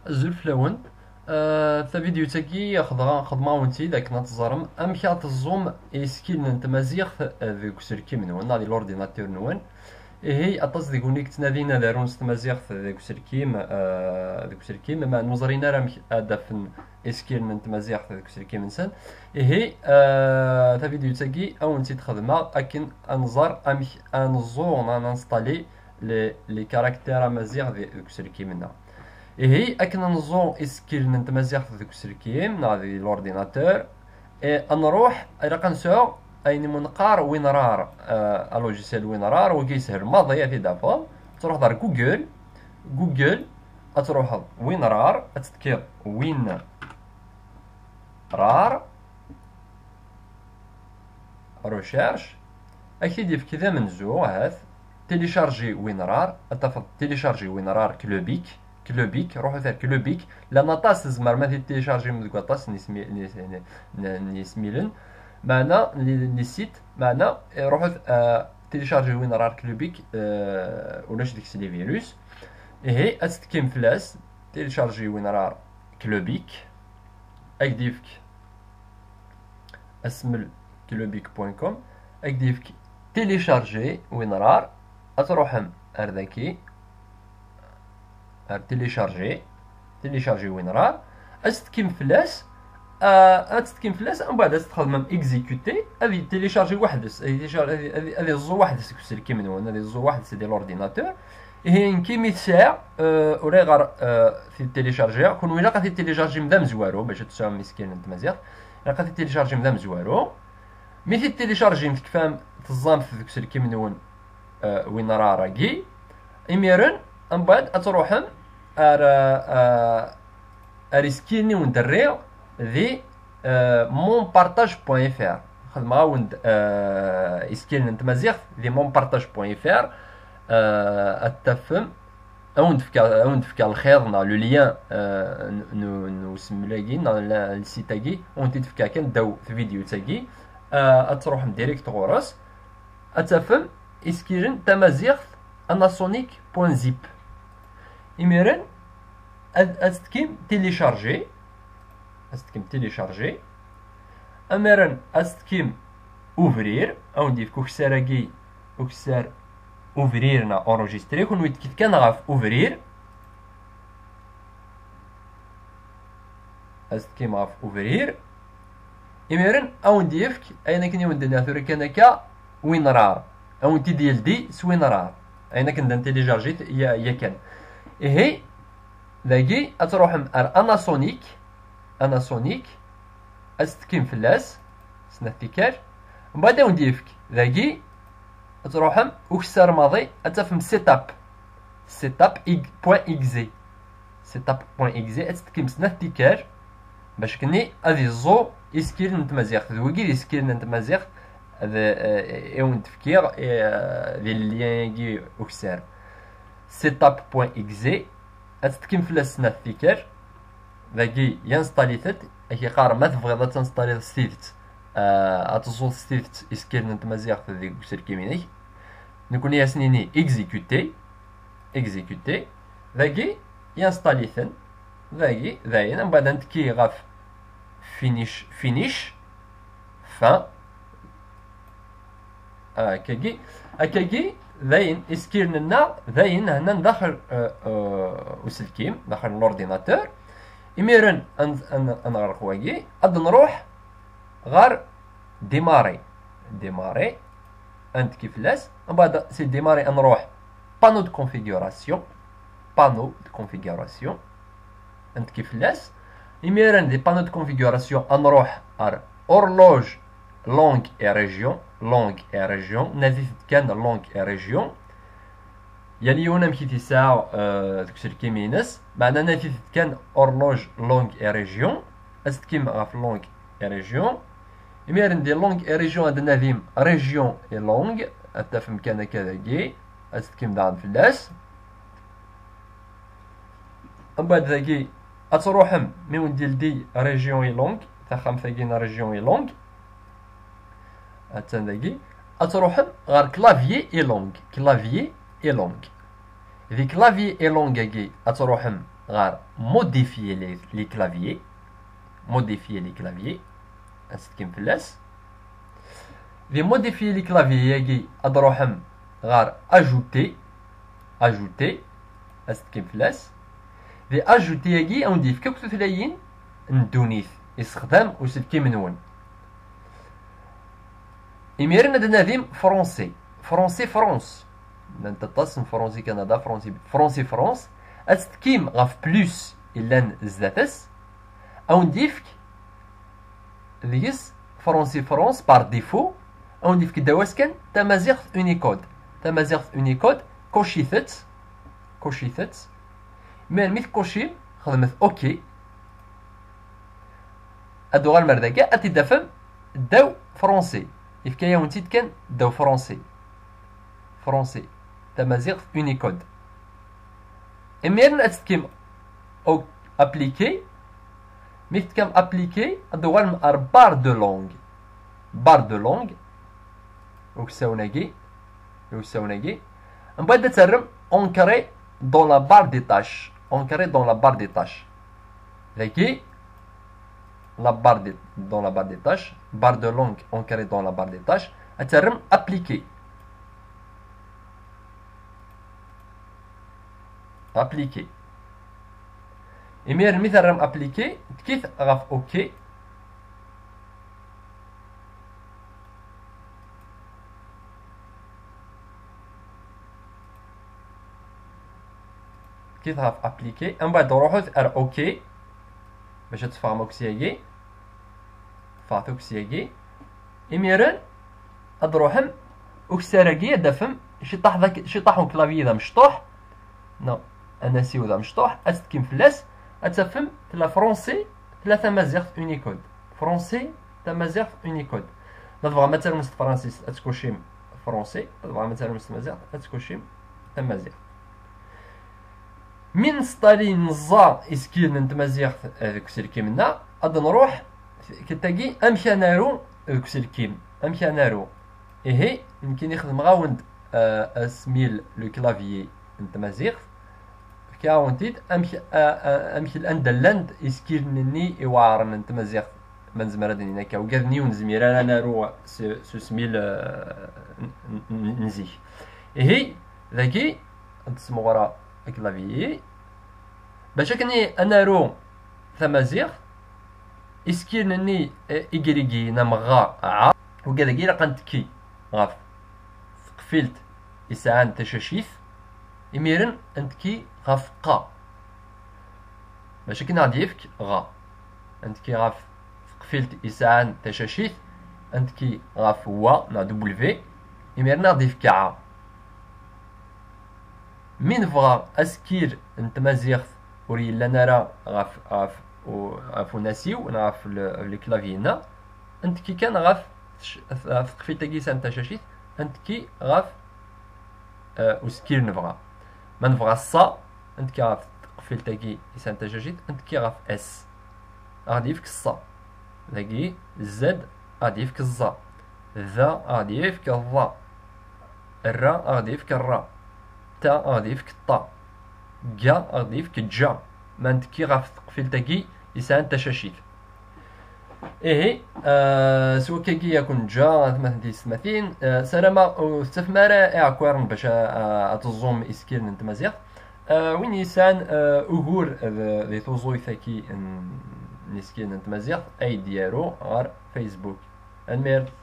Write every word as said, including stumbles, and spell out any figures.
Azul fell-awen. Eh, tavidyut-agi xedɣa-, xedmeɣ-awen-tt-id akken ad teẓrem amek ad teẓẓum isekkilen n tmaziɣt, eh, deg uselkim-nwen neɣ di l'ordinateur-nwen. Ihi, aṭas deg-wen i yettnadin ad arun s tmaziɣt deg uselkim, eh, deg uselkim, ma ur ẓrin ara amek ad d-afen isekkilen n tmaziɣt deg uselkim-nsen. Ihi, eh, tavidyut-agi ad wen-tt-id-xedmeɣ akken ad nẓer amek ad neẓẓu neɣ ad ninstali les, les caractères amaziɣ di, deg uselkim-nneɣ. Ihi, akken ad neẓẓu isekkilen n tmaziɣt deg uselkim neɣ di l'ordinateur, eh, ad nruḥ, ilaq ad nesɛu ayen imu neqqar WinRAR, eh, logiciel WinRAR, wagi yeshel maḍi, ad t-id-tafeḍ. Ad truḥeḍ ar Google, Google, ad truḥeḍ WinRAR, ad tetkiḍ WinRAR, recherche, ad k-t-id-yefk d amenzu, ahat, télécharger WinRAR, ad tafeḍ télécharger WinRAR Clubic, Clubic, ruḥut ar Clubic, llan aṭas, tzemrem ad t-id-téléchargem deg waṭas n yismi-, n yis-, n, n, n yismilen, meɛna, n, n les sites, meɛna, eh, ruḥut, eh, télécharger WinRAR Clubic, eh, ulac deg-s les virus. Ihi, ad tetkim fell-as, télécharger WinRAR Clubic, ad k-d-yefk asmel clubic point com, ad k-d-yefk télécharger WinRAR, ad truḥem ar daki, ar télécharger, télécharger WinRAR, ad tetkim fell-as, ah, ad tetkim fell-as, mbeɛd ad txedmem exécuter, ad yettilicharji weḥd-s, ad yettilicharji, ad, ad, ad iẓẓu weḥd-s deg uselkim-nwen, ad iẓẓu weḥd-s di l'ordinateur. Ihi nekki mi t-sɛiɣ, eh, ulayɣer, eh, t-id-télécharger, kunwi ilaq ad t-id-téléchargem d amezwaru, bac ad tesɛum isekkilen n tmaziɣt, ilaq ad t-id-téléchargem d amezwaru. Mi t-id-téléchargem tekfam, teẓẓam-t deg uselkim-nwen, eh, WinRAR-agi. Imiren, mbeɛd ad truḥem ar, eh, eh, ar isekkilen i wen-d-rriɣ di, eh, monpartage point F R. Xedmeɣ-awen-d, eh, isekkilen n tmaziɣt di monpartage point F R, eh, ad t-tafem, ad wen-d-fkeɣ, ad wen-d-fkeɣ lxiḍ neɣ le lien, eh, n, n, n usemmel-agi neɣ la, le site-agi, ad wen-t-id-fkeɣ kan ddaw tvidyut-agi, eh, ad truḥem direct ɣur-s, ad tafem isekkilen tamaziɣt anasonic point zip. Imiren, ad, ad tetkim télécharger, ad tetkim télécharger, imiren ad tetkim ouvrir, ad wen-d-yefk ukessar-agi, ukessar ouvrir neɣ enregistrer, kunwi tekkat kan ɣef ouvrir, ad tetkim ɣef ouvrir, imiren ad wen-d-yefk ayen akken i wen-d-nniɣ tura kan akka, WinRAR, ad wen-t-id-yeldi s WinRAR, ayen akken d-ntéléchargit ya-, yakan. Ihi, dagi ad truḥem ar Anasonic, Anasonic, ad tetkim fell-as, snat tikkal, mbeɛd ad wen-d-yefk dagi, ad truḥem ukessar maḍi, ad tafem setup, setup ig-, point exe, setup point exe, ad tetkim snat tikkal, bac kenni ad iẓẓu isekkilen n tmaziɣt, d wigi d isekkilen n tmaziɣt, d, eh, i wen-d-fkiɣ, eh, di le lien-agi ukessar. Setup point exe, ad tetkim fell-as snat tikkal, dagi, yenstallit-d, ak-iqqar ma tebɣiḍ ad tinstaliḍ s tidet, eh, ad teẓẓuḍ s tidet isekkilen n tmaziɣt deg uselkim-inek. Nekkni ad as-nini exécuter, exécuter, dagi, yenstallit-en, dagi, dayen, mbeɛd ad netki ɣef finish, finish, fin, Akkagi, akkagi, dayen, isekkilen-nneɣ, dayen, hennan daxel, euh, euh, uselkim, daxel n l'ordinateur. Imiren, ad n-, ad n-, ad nɣelq wagi, ad nruḥ ɣer démarrer. Démarrer, ad netki fell-as, mbeɛd si démarrer ad nruḥ panneau de configuration, panneau de configuration, ad netki fell-as. Imiren di panneau de configuration ad nruḥ ar horloge langue et région, langue et région, nadit-d kan langue et région. Yal yiwen amek i t-yesɛa, euh, deg uselkim-ines, meɛna nadit-d kan horloge langue et région, ad tetkim ɣef langue et région. Imiren di langue et région ad nadim région et langue, ad tafem kan akka dagi, ad tetkim daɣen fell-as. Mbeɛd dagi, ad truḥem, mi wen-d-yeldi région et langue, taxxamt-agi n région et langue, attan dagi, ad truḥem ɣer clavier et langue, clavier et langue. Di clavier et langue-agi, ad truḥem ɣer modifier les, les claviers, modifier les claviers, ad tetkim fell-as. Di modifier les claviers-agi ad truḥem ɣer ajouter, ajouter, ad tetkim fell-as. Di ajouter-agi ad wen-d-yefk akk tutlayin n ddunit, issexdam uselkim-nwen. Imiren ad nadim français, français France. Llant aṭas n français Canada, français, français France. Ad tetkim ɣef plus illan zdat-s. Ad wen-d-yefk deg-s français France par défaut. Ad wen-d-yefk ddaw-as kan tamaziɣt Unicode. Tamaziɣt Unicode, kucit-tt, kucit-tt. Imir mi tkucim, xedmet OK. Ad d-uɣalem ar dagi, ad t-id-tafem ddaw français. Yefka-yawen-tt-id kan ddaw français. Français. Tamaziɣt Unicode. Imiren ad tetkim OK, appliquer. Mi tettkam appliquer, ad d-uɣalem ar barre de langue. Barre de langue. Uksawen-agi. Uksawen-agi. Mbeɛd ad terrem ancrer dans la barre des tâches. Ancrer dans la barre des tâches. Dagi, la barre de, dans la barre des tâches, barre de langue ancrée dans la barre des tâches, ad terrem appliquer. Appliquer. Imir mi terrem appliquer, tekkit ɣef OK. Tekkit ɣef appliquer, mbeɛd ruḥut ar OK bac ad teffɣem akk syagi. Ffɣet akk syagi. Imiren ad ruḥem ukessar-agi, ad d-tafem ciṭaḥ d ak-, ciṭaḥ uklavi d amecṭuḥ, neɣ anasiw d amecṭuḥ, ad tetkim fell-as, ad tafem tella français, tella tamaziɣt Unicode. Français, tamaziɣt Unicode. Ma tebɣam ad tarum s tefransist, ad tkucim français, ma tebɣam ad tarum s tmaziɣt, ad tkucim tamaziɣt. Mi nesṭali, neẓẓa isekkilen n tmaziɣt, eh, deg uselkim-nneɣ, ad nruḥ tagi amek ad naru deg uselkim, amek ad naru. Ihi, nekkini xedmeɣ-awen-d, eh, asmil le clavier n tmaziɣt, fkiɣ-awen-t-id amek, eh, eh, amek, anda llan-d isekkilen-nni iweɛren n tmaziɣt, ma nezmer ad d-nini akka, ugaden-nni ur nezmir ara ad naru s, s usmil, eh, n, n, n zik. Ihi, dagi, ad d-smeɣreɣ aklaviyi. Bac akken i, ad naru tamaziɣt, isekkilen-nni, eh, igrigiyen am ɣa, ɛa, ugad-agi ilaq ad nettekki ɣef teqfilt isɛan tacacit, imiren ad nettekki ɣef qa. Bac akken ad aɣ-d-yefk ɣa. Ad nettekki ɣef teqfilt isɛan tacacit, ad nettekki ɣef wa neɣ W, imiren ad aɣ-d-yefk ɛa. Mi nebɣa asekkil n tmaziɣt ur yellan ara ɣef, ɣef, u-, ɣef unasiw neɣ ɣef le, ɣef le clavier-nneɣ, ad nettekki kan ɣef tec-, ɣef teqfilt-agi yesɛan tacacit, ad nettekki ɣef, eh, usekkil nebɣa. Ma nebɣa ṣṣa, ad nettekki ɣef teqfilt-agi yesɛan tacacit, ad nettekki ɣef S. Ad aɣ-d-yefk ṣṣa. Dagi, Z, ad aɣ-d-yefk ẓẓa. D, ad aɣ-d-yefk ḍa. R, ad aɣ-d-yefk ṛṛa. T, ad aɣ-d-yefk ṭṭa. G, ad aɣ-d-yefk ǧa. Ma nettekki ɣef teqfilt-agi yesɛan tacacit. Ihi, eh, s wakkagi ad ken-ǧǧeɣ, atmaten tiyessetmatin, eh, sarameɣ ur tettafem ara iɛekkiren bac a, a, ad teẓẓum isekkilen n tmaziɣt. Eh, win yesɛan, eh, ugur d, di tuẓuyt-agi n, n isekkilen n tmaziɣt, ad yi-d-yaru ɣer Facebook. Tanemmirt.